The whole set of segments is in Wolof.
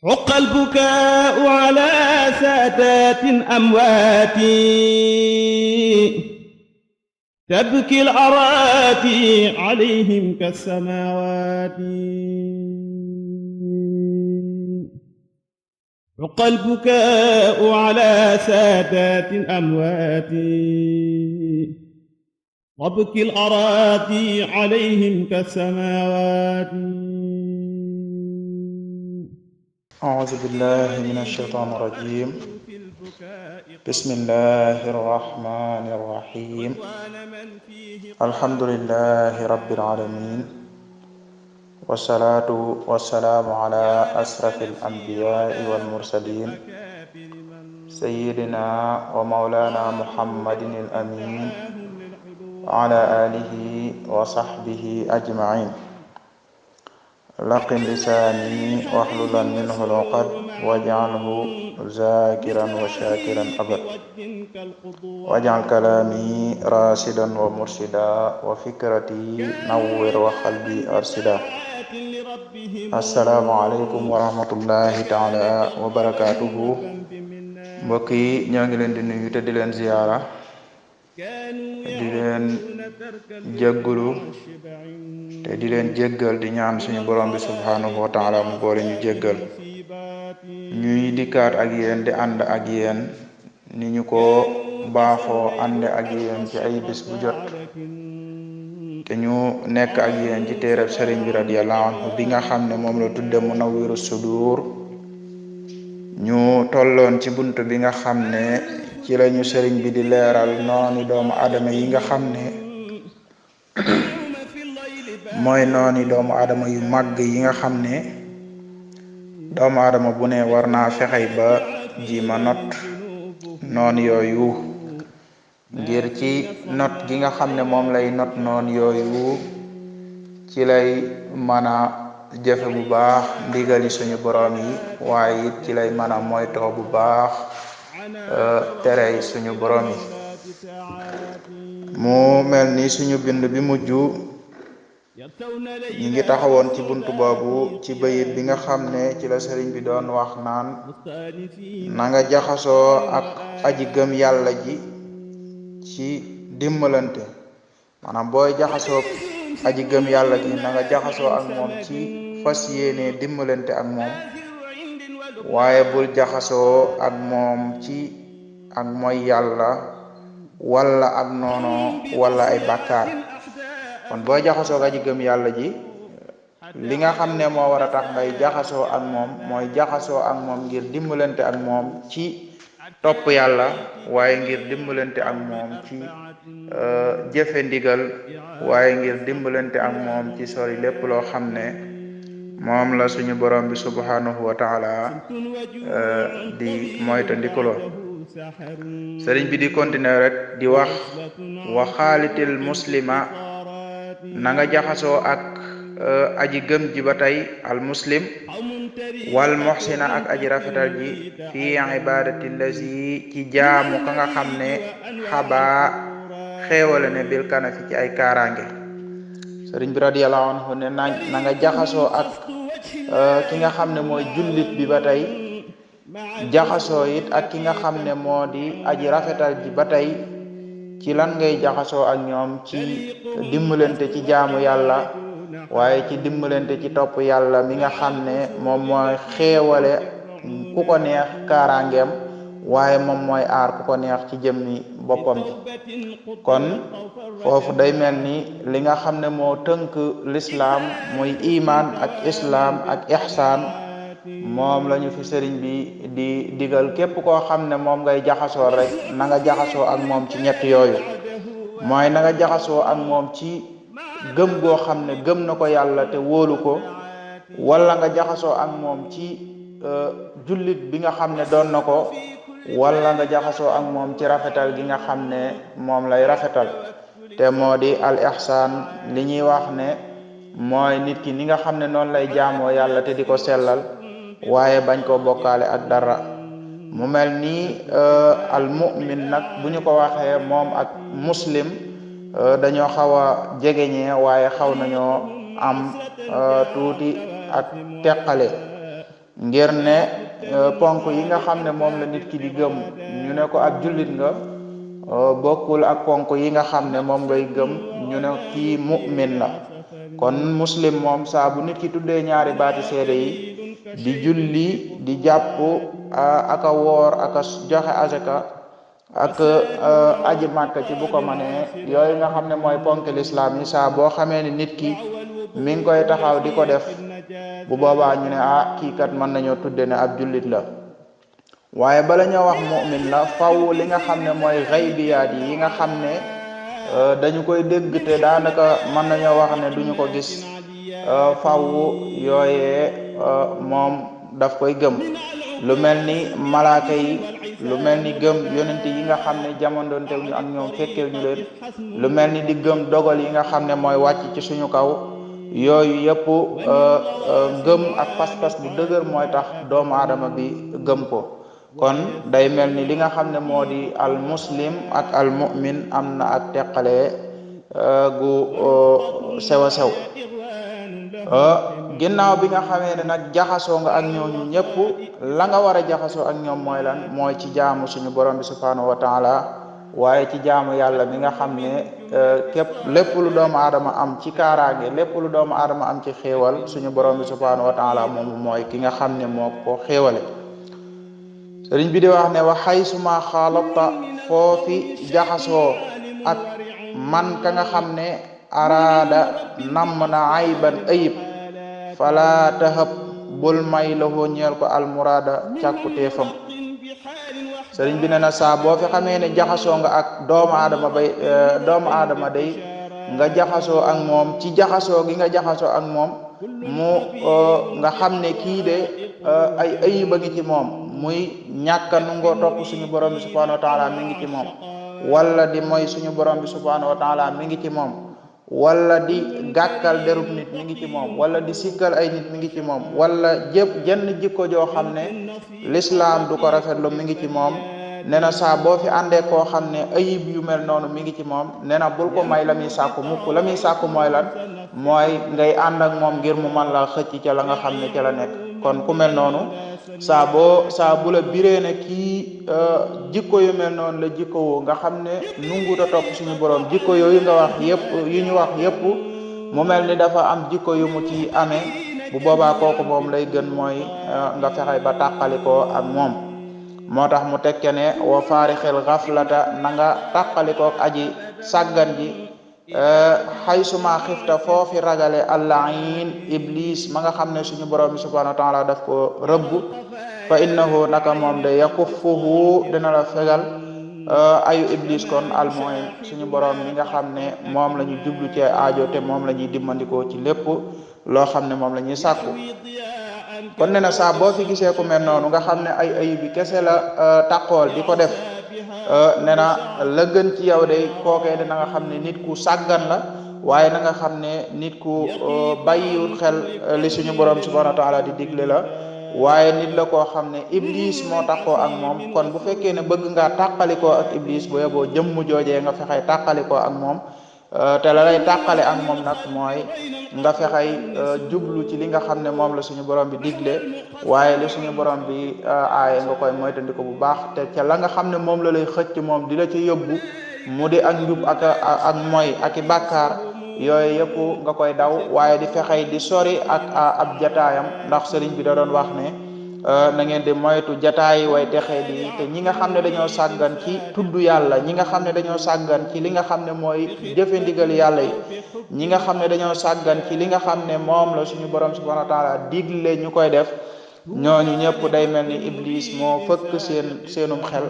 حق البكاء على سادات أموات تبكي الأراتي عليهم كالسماوات حق البكاء على سادات أموات تبكي الأراتي عليهم كالسماوات. أعوذ بالله من الشيطان الرجيم. بسم الله الرحمن الرحيم. الحمد لله رب العالمين، والصلاة والسلام على أشرف الأنبياء والمرسلين سيدنا ومولانا محمد الأمين وعلى آله وصحبه أجمعين. لقن لساني واحللا منه العقد واجعله ذاكرا وشاكرا أبدا واجعل كلامي راشدا ومرشدا وفكرتي نور وقلبي أرشدا. السلام عليكم ورحمة الله تعالى وبركاته. mbokk yi ñoo ngi leen di nuyu te di leen ziyaara, di leen jéggulu te di leen jéggal, di ñaan suñu borom bi subhanahu wa taala mu boole ñu jéggal. ñuy dikkaat ak yéen di ànd ak yéen ni ñu ko baaxoo ànd ak yéen ci ay bis bu jot, te ñu nekk ak yéen ci téereb sëriñ bi radiyallahu anhu bi nga xam ne moom la tudde Munawwirus Sudur. ñu tolloon ci bunt bi nga xam ne ci lañu sëriñ bi di leeral nooni doomu aadama yi nga xam ne mooy nooni doomu aadama yu màgg yi nga xam ne doomu aadama bu ne war naa fexey ba ji ma not noon yooyu, ngir ci not gi nga xam ne moom lay not noon yooyu ci lay mën a jëfe bu baax ndigali suñu borom yi, waaye it ci lay mën a moytoo bu baax terey suñu borom yi. mu mel ni suñu bind bi mujj ñi ngi taxawoon ci buntu boobu ci bayit bi nga xam ne ci la sëriñ bi doon wax naan na nga jaxasoo ak aji gëm yàlla ji ci dimbalante. maanaam booy jaxasoo aji gëm yàlla ji na nga jaxasoo ak moom ci fas yéene dimbalante ak moom, waaye bul jaxasoo ak moom ci ak mooy yàlla wala ak noono wala ay bàkkaar. kon booy jaxasoo aji gëm yàlla ji, li nga xam ne moo war a tax ngay jaxasoo ak moom mooy jaxasoo ak moom ngir dimbalante ak moom ci topp yàlla, waaye ngir dimbalante ak moom ci jëfe ndigal, waaye ngir dimbalante ak moom ci sori lépp loo xam ne moom la suñu borom bi subhanahu wa taala di moytandikuloo. sëriñ bi di continuer rek di wax wa xaalitil muslima, na nga jaxasoo ak aji gëm ji ba tey al muslim, wal muhsina ak aji rafetal ji fi ibadati lazi ci jaamu ka nga xam ne xabaa xeewale ne bil kanafi ci ay kaaraange. sëriñ bi radiyallahu anhu ne na nga jaxasoo ak ki nga xam ne mooy jullit bi ba tey, jaxasoo it ak ki nga xam ne moo di aji rafetal ji ba tey. ci lan ngay jaxasoo ak ñoom? ci dimbalante ci jaamu yàlla, waaye ci dimbalante ci topp yàlla mi nga xam ne moom mooy xeewale ku ko neex kaaraangeem, waaye moom mooy aar ku ko neex ci jëmmi boppam ji. kon foofu day mel ni li nga xam ne moo tënk lislaam muy iman ak islaam ak ihsaan, moom lañu fi sëriñ bi di digal képp koo xam ne moom ngay jaxasoo rek na nga jaxasoo ak moom ci ñett yooyu. mooy na nga jaxasoo ak moom ci gëm goo xam ne gëm na ko yàlla te wóolu ko, wala nga jaxasoo ak moom ci jullit bi nga xam ne doon na ko, wala nga jaxasoo ak moom ci rafetal gi nga xam ne moom lay rafetal, te moo di al ihsaan. li ñuy wax ne mooy nit ki ni nga xam ne noonu lay jaamoo yàlla te di ko sellal, waaye bañ koo bokkaale ak dara. mu mel ni al mu'min nag bu ñu ko waxee moom ak muslim dañoo xaw a jegeñee, waaye xaw nañoo am tuuti ak teqale. ngir ne ponk yi nga xam ne moom la nit ki di gëm ñu ne ko ab jullit nga bokkul ak ponk yi nga xam ne moom ngay gëm ñu ne kii mu'min la. kon muslim moom saa bu nit ki tuddee ñaari baati seede yi di julli di jàpp aka woor aka joxe azaka ak aji màkka ci bu ko manee yooyu nga xam ne mooy ponk lislaam yi saa boo xamee ni nit ki mi ngi koy taxaw di ko def bu boobaa ñu ne kii kat mën nañoo tudde ne ab jullit la. waaye bala ñoo wax mu'min la faw li nga xam ne mooy xaybiyaat yi nga xam ne dañu koy dégg te daanaka mën nañoo wax ne duñu ko gis faw yooyee moom daf koy gëm lu mel ni malaaka yi lu mel ni gëm yonent yi nga xam ne jamondoonte ñu ak ñoom fekkew ñu leen lu mel ni di gëm dogal yi nga xam ne mooy wàcc ci suñu kaw yooyu yëpp gëm ak pas-pas bu dëgër mooy tax doomu aadama bi gëm ko. kon day mel ni li nga xam ne moo di al muslim ak al mu'min am na ak teqale gu sew a sew ginnaaw bi nga xamee ne nag jaxasoo nga ak ñooñu ñëpp la nga war a jaxasoo ak ñoom mooy lan mooy ci jaamu suñu borom bi subhanahu wa taala waaye ci jaamu yàlla bi nga xam ne képp lépp lu doomu aadama am ci kaaraange lépp lu doomu aadama am ci xéewal suñu borom bi subhanahu wa taala moom mooy ki nga xam ne moo ko xéewale. sëriñ bi di wax ne wa xaysuma xaalata foofi jaxasoo ak man ka nga xam ne araada namm na ayban ayib fala tahab bul may lahoo ñeel ko almurada càkkuteefam. sëriñ bi ne na saa boo fi xamee ne jaxasoo nga ak doomu aadama day nga jaxasoo ak moom ci jaxasoo gi nga jaxasoo ak moom mu nga xam ne kii de ay ayib a ngi ci moom muy ñàkka nungoo topp suñu borom bi subhanahu wa taala mi ngi ci moom wala di mooy suñu borom bi subhanahu wa taala mi ngi ci moom wala di gàkkal derub nit mi ngi ci moom wala di sikkal ay nit mi ngi ci moom wala jenn jikko joo xam ne l'islam du ko rafetlu mi ngi ci moom nee na saa boo fi àndee koo xam ne ayib yu mel noonu mi ngi ci moom nee na bul ko may la muy sàkku mukk la muy sàkku mooy lan mooy ngay ànd ak moom ngir mu man la xëcc ca la nga xam ne ca la nekk. kon ku mel noonu saa bu la biree ne kii jikko yu mel noonu la jikko woo nga xam ne nunguta topp suñu borom jikko yooyu nga wax yëpp yu ñu wax yëpp mu mel ni dafa am jikko yu mu ci amee bu boobaa kooku moom lay gën mooy nga fexe ba tàqalikoo ak moom. moo tax mu tekke ne wa faarixil xaflata na nga tàqalikook aji sàggan ji xaysuma xifta foofi ragale allahin iblis ma nga xam ne suñu borom bi subhanahu wa taala daf ko rëbb fa innahu naka moom de yakuffuhu dina la fegal ayu iblis kon almuin suñu borom mi nga xam ne moom la ñu jublu ci aajo te moom la ñuy dimmandikoo ci lépp loo xam ne moom la ñuy sàkku. kon ne na saa boo fi gisee ku mel noonu nga xam ne ay ayib bi kese la taqool di ko def ne na la gën ci yow de kookee dina nga xam ne nit ku sàggan la waaye na nga xam ne nit ku bàyyiwul xel li suñu borom subhanahu wa taala di digle la waaye nit la koo xam ne iblis moo taxoo ak moom. kon bu fekkee ne bëgg ngaa tàqalikoo ak iblis bu yeboo jëmm joojee nga fexey tàqalikoo ak moom te la lay tàqale ak moom nag mooy nga fexey jublu ci li nga xam ne moom la suñu borom bi digle waaye li suñu borom bi aaye nga koy moytandiko bu baax te ca la nga xam ne moom la lay xëcc moom di la ci yóbbu mu di ak njub ak moy ak i bàkkaar yooyu yëpp nga koy daw waaye di fexey di sori ak ab jataayam ndax sëriñ bi da doon wax ne na ngeen di moytu jataay way texee di te ñi nga xam ne dañoo sàggan ci tudd yàlla ñi nga xam ne dañoo sàggan ci li nga xam ne mooy jëfe ndigal yàlla yi ñi nga xam ne dañoo sàggan ci li nga xam ne moom la suñu borom subhanahu wa taala digle ñu koy def ñooñu ñëpp day mel ni iblis moo fëkk seenum xel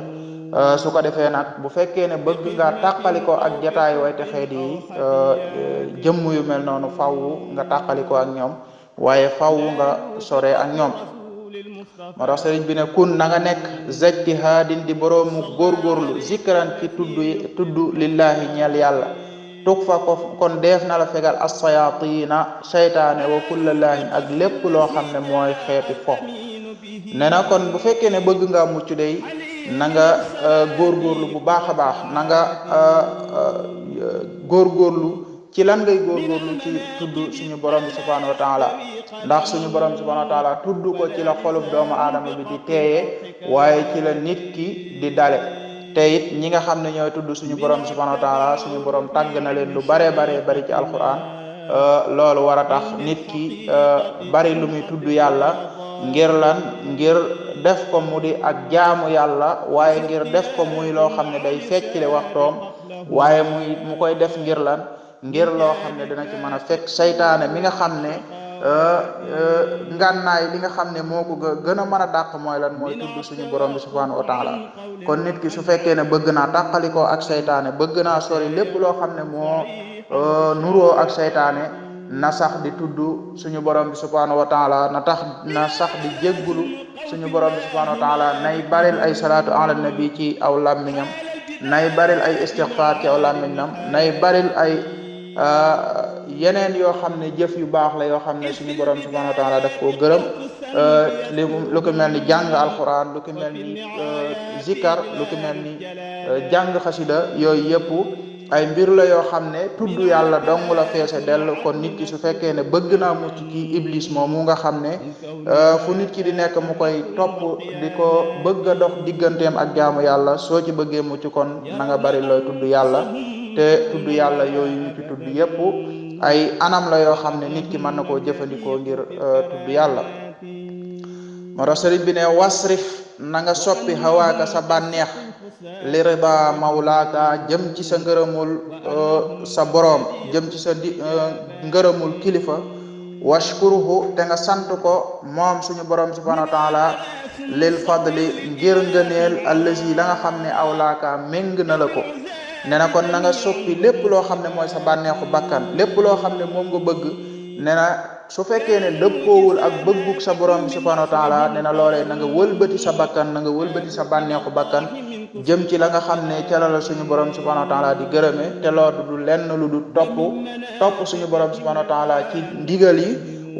su ko defee nag bu fekkee ne bëgg nga tàqaliko ak jataay way texee di jëmm yu mel noonu faw nga tàqaliko ak ñoom waaye faw nga sore ak ñoom. moo tax sëriñ bi ne kun na nga nekk zajtihaadin di boroomu góorgóorlu zikran ci tudd lillahi ñeel yàlla tug fa ko kon def na la fegal as-sayatina seytaane wa kulla laahin ak lépp loo xam ne mooy xeeti fo ne na kon bu fekkee ne bëgg nga mucc day na nga góorgóorlu bu baax a baax na nga góorgóorlu ci lan ngay góorgóorlu ci tudd suñu borom bi subhanahu wa taala ndax suñu borom bi subhanahu wa taala tudd ko ci la xolub doomu aadama bi di teeyee waaye ci la nit ki di dale te it ñi nga xam ne ñooy tudd suñu borom bi subhanahu wa taala suñu borom tàgg na leen lu bari ci alquran loolu war a tax nit ki bari lu muy tudd yàlla ngir lan ngir def ko mu di ak jaamu yàlla waaye ngir def ko muy loo xam ne day feccile waxtoom waaye mu koy def ngir lan ngir loo xam ne dina ci mën a fekk saytaane mi nga xam ne ngànnaay li nga xam ne moo ko gën a mën a dàq mooy lan mooy tudd suñu borom bi subhanahu wa taala kon nit ki su fekkee ne bëgg naa tàqalikoo ak saytaane bëgg naa sori lépp loo xam ne moo nuroo ak saytaane na sax di tudd suñu borom bi subhanahu wa taala na sax di jéggulu suñu borom bi subhanahu wa taala nay baril ay salaatu ala nabi ci aw làmmiñam nay baril ay istighfar ci aw làmmiñam nay baril ay yeneen yoo xam ne jëf yu baax la yoo xam ne suñu borom subhanahu wa taala daf koo gërëm lu ko mel ni jàng alquran lu ko mel ni zikar lu ko mel ni jàng xasida yooyu yëpp ay mbir la yoo xam ne tudd yàlla dong la feese dell kon nit ki su fekkee ne bëgg naa mucc ci iblis moomu nga xam ne fu nit ki di nekk mu koy topp di ko bëgg a dox digganteem ak jaamu yàlla soo ci bëggee mucc kon na nga bari looy tudd yàlla te tudd yàlla yooyu ñu ci tudd yépp ay anam la yoo xam ne nit ki mën na koo jëfandikoo ngir tudd yàlla moo tax sëriñ bi ne wasrif na nga soppi hawaaka sa bànneex li rida mawlaaka jëm ci sa ngërëmul sa boroom jëm ci sa ngërëmul kilifa washkuruhu te nga sant ko moom suñu boroom subhanahu wa taala lil fadli ngir ngëneel allazi la nga xam ne awlaaka méng na la ko nee na kon na nga soppi lépp loo xam ne mooy sa bànneexu bakkan lépp loo xam ne moom nga bëgg nee na su fekkee ne dëppoowul ak bëgguk sa borom bi subhanahu wa taala nee na loolee na nga wëlbati sa bakkan na nga wëlbati sa bànneexu bakkan jëm ci la nga xam ne ca la suñu borom subhanahu wa taala di gërëme te loolu du lenn lu du topp suñu borom subhanahu wa taala ci ndigal yi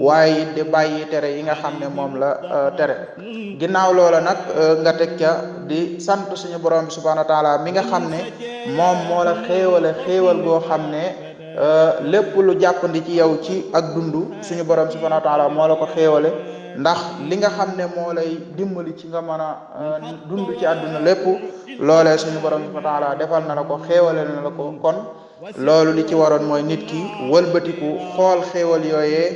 waaye it di bàyyi tere yi nga xam ne moom la tere ginnaaw loola nag nga teg ca di sant suñu borom bi subhanahu wa taala mi nga xam ne moom moo la xéewal goo xam ne lépp lu jàppandi ci yow ci ak dund suñu borom subhanahu wa taala moo la ko xéewale ndax li nga xam ne moo lay dimbali ci nga mën a dund ci àdduna lépp loolee suñu borom subhanahu wa taala defal na la ko xéewale na la ko kon loolu li ci waroon mooy nit ki wëlbatiku xool xéewal yooyee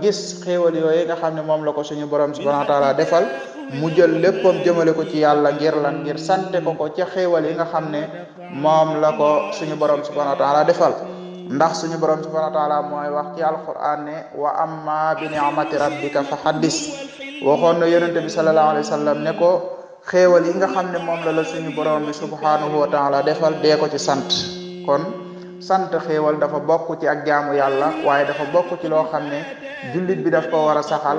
gis xéewal yooyee nga xam ne moom la ko suñu borom subhanahu wa taala defal mu jël léppam jëmale ko ci yàlla ngir lan ngir sante ko ca xéewal yi nga xam ne moom la ko suñu borom subhanahu wa taala defal ndax suñu borom subhanahu wa taala mooy wax ci alquran ne wa amma bi ni'mati rabbika fa haddis waxoon na yonente bi sallallahu alayhi wa sallam ne ko xéewal yi nga xam ne moom la suñu borom bi subhanahu wa taala defal dee ko ci sant kon sant xéewal dafa bokk ci ak jaamu yàlla waaye dafa bokk ci loo xam ne jullit bi daf ko war a saxal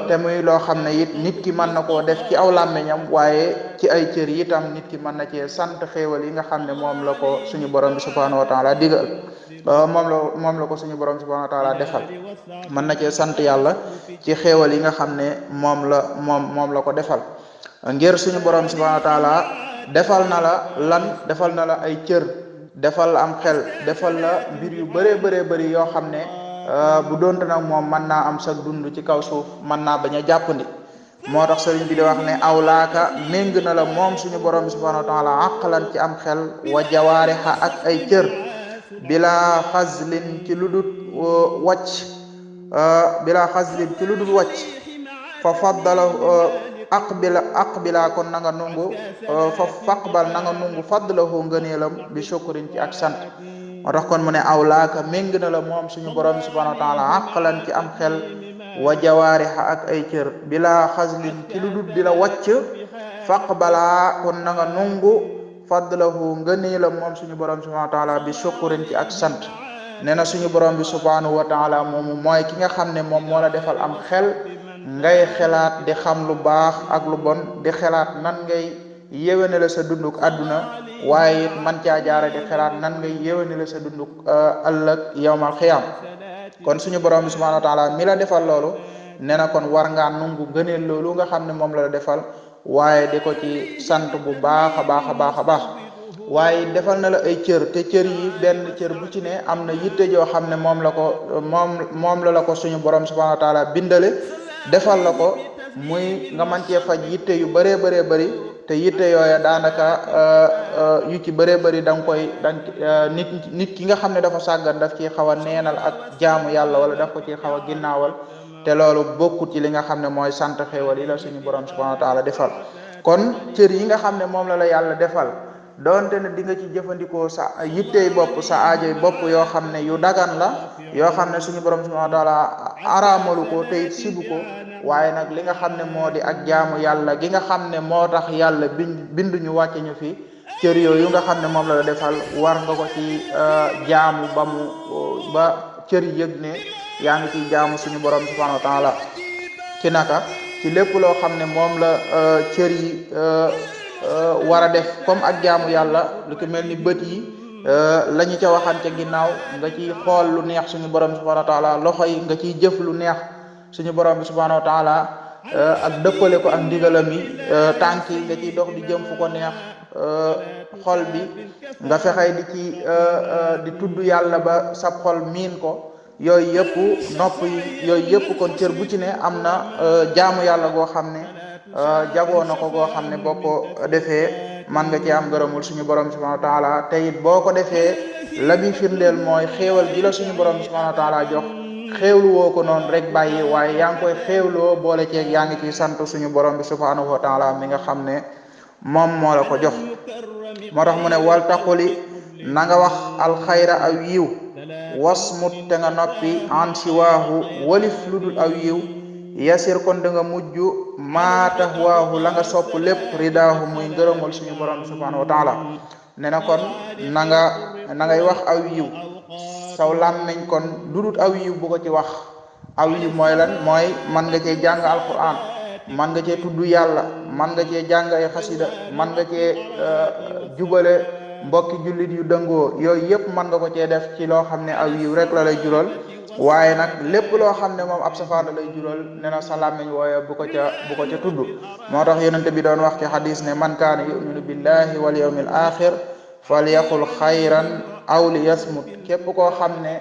te muy loo xam ne it nit ki mën na koo def ci aw làmmiñam waaye ci ay cër itam nit ki mën na cee sant xéewal yi nga xam ne moom la ko suñu borom bi subhanahu wa taala digal moom la ko suñu borom subhanahu wa taala defal mën na cee sant yàlla ci xéewal yi nga xam ne moom la ko defal ngir suñu borom subhanahu wa taala defal na la ay cër defal la am xel defal la mbir yu bëree bëri yoo xam ne bu doonte nag moom mën naa am sa dund ci kaw suuf mën naa bañ a jàppandi moo tax sëriñ bi di wax ne awlaaka méng na la moom suñu borom bi subhanahu wa taala aqlan ci am xel wa jawaariha ak ay cër bila xaslin ci lu dul wàcc fa faddala aqbila kon na nga nungu fa faqbal na nga nungu fadlahu ngëneelam bi shukrin ci ak sant moo tax kon mu ne awlaaka méng na la moom suñu borom subhanahu wa taala aqlan ci am xel wa jawaariha ak ay cër bila xaslin ci lu dul di la wàcc faqbala kon na nga nungu fadlahu ngëneelam moom suñu borom subhanahu wa taala bi shukrin ci ak sant nee na suñu borom bi subhanahu wa taala moomu mooy ki nga xam ne moom moo la defal am xel ngay xelaat di xam lu baax ak lu bon di xelaat nan ngay yéwénale sa dunduk àdduna waaye it man caa jaare di xelaat nan ngay yéwénale sa dunduk ëllëg yawmal xiyaam kon suñu borom bi subhanahu wa taala mi la defal loolu nee na kon war ngaa nungu gëneel loolu nga xam ne moom la defal waaye di ko ci sant bu baax a baax waaye defal na la ay cër te cër yi benn cër bu ci ne am na yitte joo xam ne moom la ko suñu borom subhanahu wa taala bindale defal la ko muy nga mën cee faj yitte yu bëree bëri te yitte yooya daanaka yu ci bëree bëri nit ki nga xam ne dafa sàggan daf ci xaw a neenal ak jaamu yàlla wala daf ko ci xaw a ginnaawal te loolu bokkut ci li nga xam ne mooy sant xéewal yi la suñu borom subhanahu wa taala defal kon cër yi nga xam ne moom la yàlla defal doonte ne di nga ci jëfandikoo sa yittey bopp sa aajoy bopp yoo xam ne yu dagan la yoo xam ne suñu borom subhanahu wa taala araamalu ko te it sibu ko waaye nag li nga xam ne moo di ak jaamu yàlla gi nga xam ne moo tax yàlla binduñu wàcce ñu fi cër yooyu nga xam ne moom la defal war nga ko ci jaamu ba cër yëg ne yaa ngi ciy jaamu suñu borom subhanahu wa taala ci naka ci lépp loo xam ne moom la cër yi war a def comme ak jaamu yàlla lu ko mel ni bët yi la ñu ca waxante ginnaaw nga ciy xool lu neex suñu borom subhanahu wa taala loxo yi nga ciy jëf lu neex suñu borom bi subhanahu wa taala ak dëppale ko ak ndigalam yi tànk yi nga ciy dox di jëm fu ko neex xol bi nga fexey di tudd yàlla ba sab xol miin ko yooyu yëpp nopp yi yooyu yëpp kon cër bu ci ne am na jaamu yàlla goo xam ne jagoo na ko goo xam ne boo ko defee man nga ci am gërëmul suñu borom subhanahu wa taala te it boo ko defee la bi firndeel mooy xéewal gi la suñu borom subhanahu wa taala jox xéewlu woo ko noonu rek bàyyi waaye yaa ngi koy xéewloo boole ceeg yaa ngi ciy sant suñu borom bi subhanahu wa taala mi nga xam ne moom moo la ko jox moo tax mu ne wal taquli na nga wax alxayra aw yiw wasmut te nga noppi an siwaahu walif ludul aw yiw yasir kon da nga mujj maatax waahu la nga sopp lépp ridaahu muy ngërëmul suñu borom bi subhanahu wa taala ne na kon na ngay wax aw yiw saw làmmeñ kon dudut aw yiw bu ko ci wax aw yiw mooy lan mooy man nga cee jàng alquran man nga cee tudd yàlla man nga cee jàng ay xasida man nga cee jubale mbokki jullit yu dëngoo yooyu yëpp man nga ko cee def ci loo xam ne aw yiw rek la lay jural waaye nag lépp loo xam ne moom ab safaan lay jural ne na sa làmmiñ wooye bu ko ca tudd moo tax yonente bi doon wax ci xadis ne man kaana yuminu billahi wal yawmil axir falyaqul xayran aw li yasmut képp koo xam ne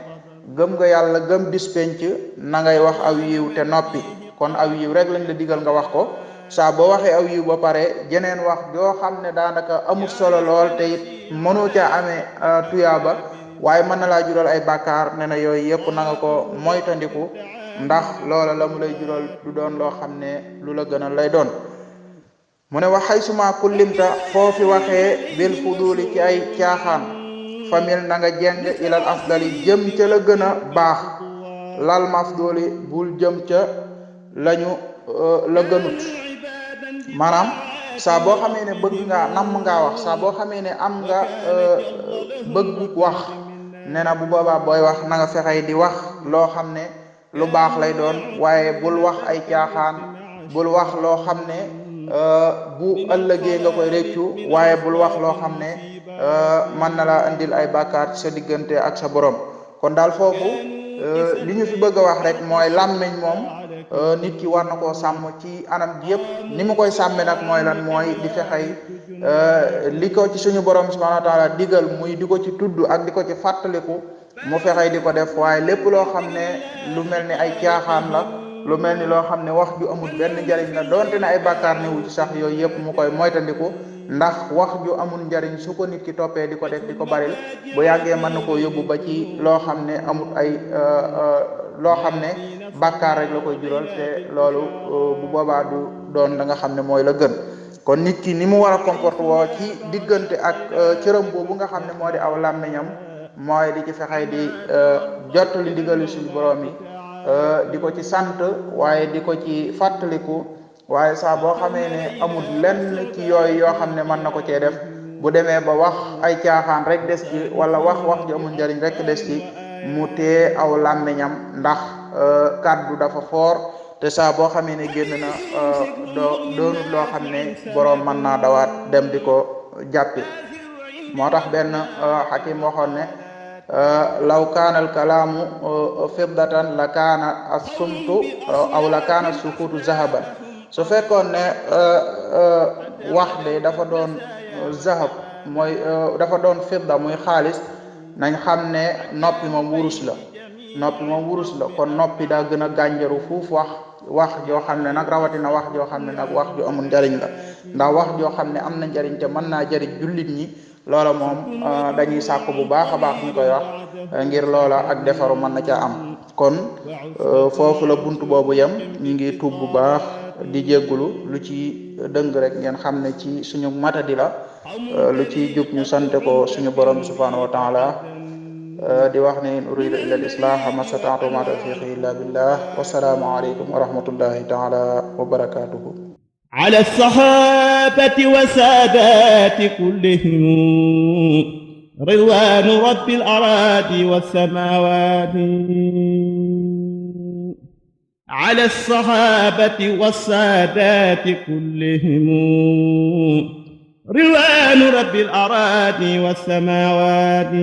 gëm nga yàlla gëm bis penc na ngay wax aw yiw te noppi kon aw yiw rek lañ la digal nga wax ko saa boo waxee aw yiw ba pare jeneen wax joo xam ne daanaka amul solo lool te it mënoo caa amee tuyaaba waaye mën na laa jural ay bàkkaar ne na yooyu yëpp na nga ko moytandiku ndax loola la mu lay jural du doon loo xam ne lu la gënal lay doon mu ne wax xay suma kullimta foofi waxee bil fuduli ci ay caaxaan famil na nga jeng ilal afdali jëm ca la gën a baax lal mafduli bul jëm ca lañu la gënut maanaam saa boo xamee ne bëgg ngaa namm ngaa wax saa boo xamee ne am nga bëgg wax nee na bu boobaa booy wax na nga fexey di wax loo xam ne lu baax lay doon waaye bul wax ay caaxaan bul wax loo xam ne bu ëllëgee nga koy réccu waaye bul wax loo xam ne mën na la andil ay bàkkaar sa diggante ak sa borom kon daal foofu li ñu fi bëgg a wax rek mooy làmmiñ moom nit ki war na koo sàmm ci anam gi yëpp ni mu koy sàmme nag mooy lan mooy di fexey li ko ci suñu borom subhanahu wa taala digal muy di ko ci tudd ak di ko ci fàttaliku mu fexey di ko def waaye lépp loo xam ne lu mel ni ay caaxaan la lu mel ni loo xam ne wax ju amul benn njariñ la donte ne ay bàkkaar ne wu ci sax yooyu yëpp mu koy moytandiku ndax wax ju amul njariñ su ko nit ki toppee di ko def di ko baril bu yàggee mën na koo yóbbu ba ci loo xam ne amul ay loo xam ne bàkkaar rek la koy jural te loolu bu boobaa du doon la nga xam ne mooy la gën kon nit ki ni mu war a comporte woo ci diggante ak cëram boobu nga xam ne moo di aw làmmiñam mooy di ci fexey di jottali ndigali suñu borom yi di ko ci sant waaye di ko ci fàttaliku waaye saa boo xamee ne amul lenn ci yooyu yoo xam ne mën na ko cee def bu demee ba wax ay caaxaan rek des ci wala wax ji amul njariñ rek des ci mu tee aw làmmiñam ndax kàddu dafa foor te saa boo xamee ne génn na doonut loo xam ne boroom mën naa dawaat dem di ko jàppi moo tax benn xakim waxoon ne law kaana al kalaamu fiddatan la kaana as-sumtu aw la kaana as-sukutu zahaban su fekkoon ne wax de dafa doon zahab mooy dafa doon fidda muy xaalis nañ xam ne noppi moom wurus la kon noppi daa gën a gànjaru fuuf wax joo xam ne nag rawatina wax joo xam ne nag wax ju amul njariñ la ndax wax joo xam ne am na njariñ te mën naa jariñ jullit ñi loola moom dañuy sàkk bu baax a baax ñu koy wax ngir loola ak defaru mën na ca am kon foofu la buntu boobu yem ñi ngi tuub bu baax di jéggulu lu ci dëng rek ngeen xam ne ci suñu matadi la lu ci jub ñu sante ko suñu borom bi subhanahu wa taala di wax ne in uridu illa al islaha ma stata'tu ma tawfiqi illa billah wasalaamu aleykum wa rahmatullahi taala wa barakatuhu ala sahabati wa sadati kullihim ridwanu rabbil aradi was samawati على الصحابة والسادات كلهم رضوان رب الأراضي والسماوات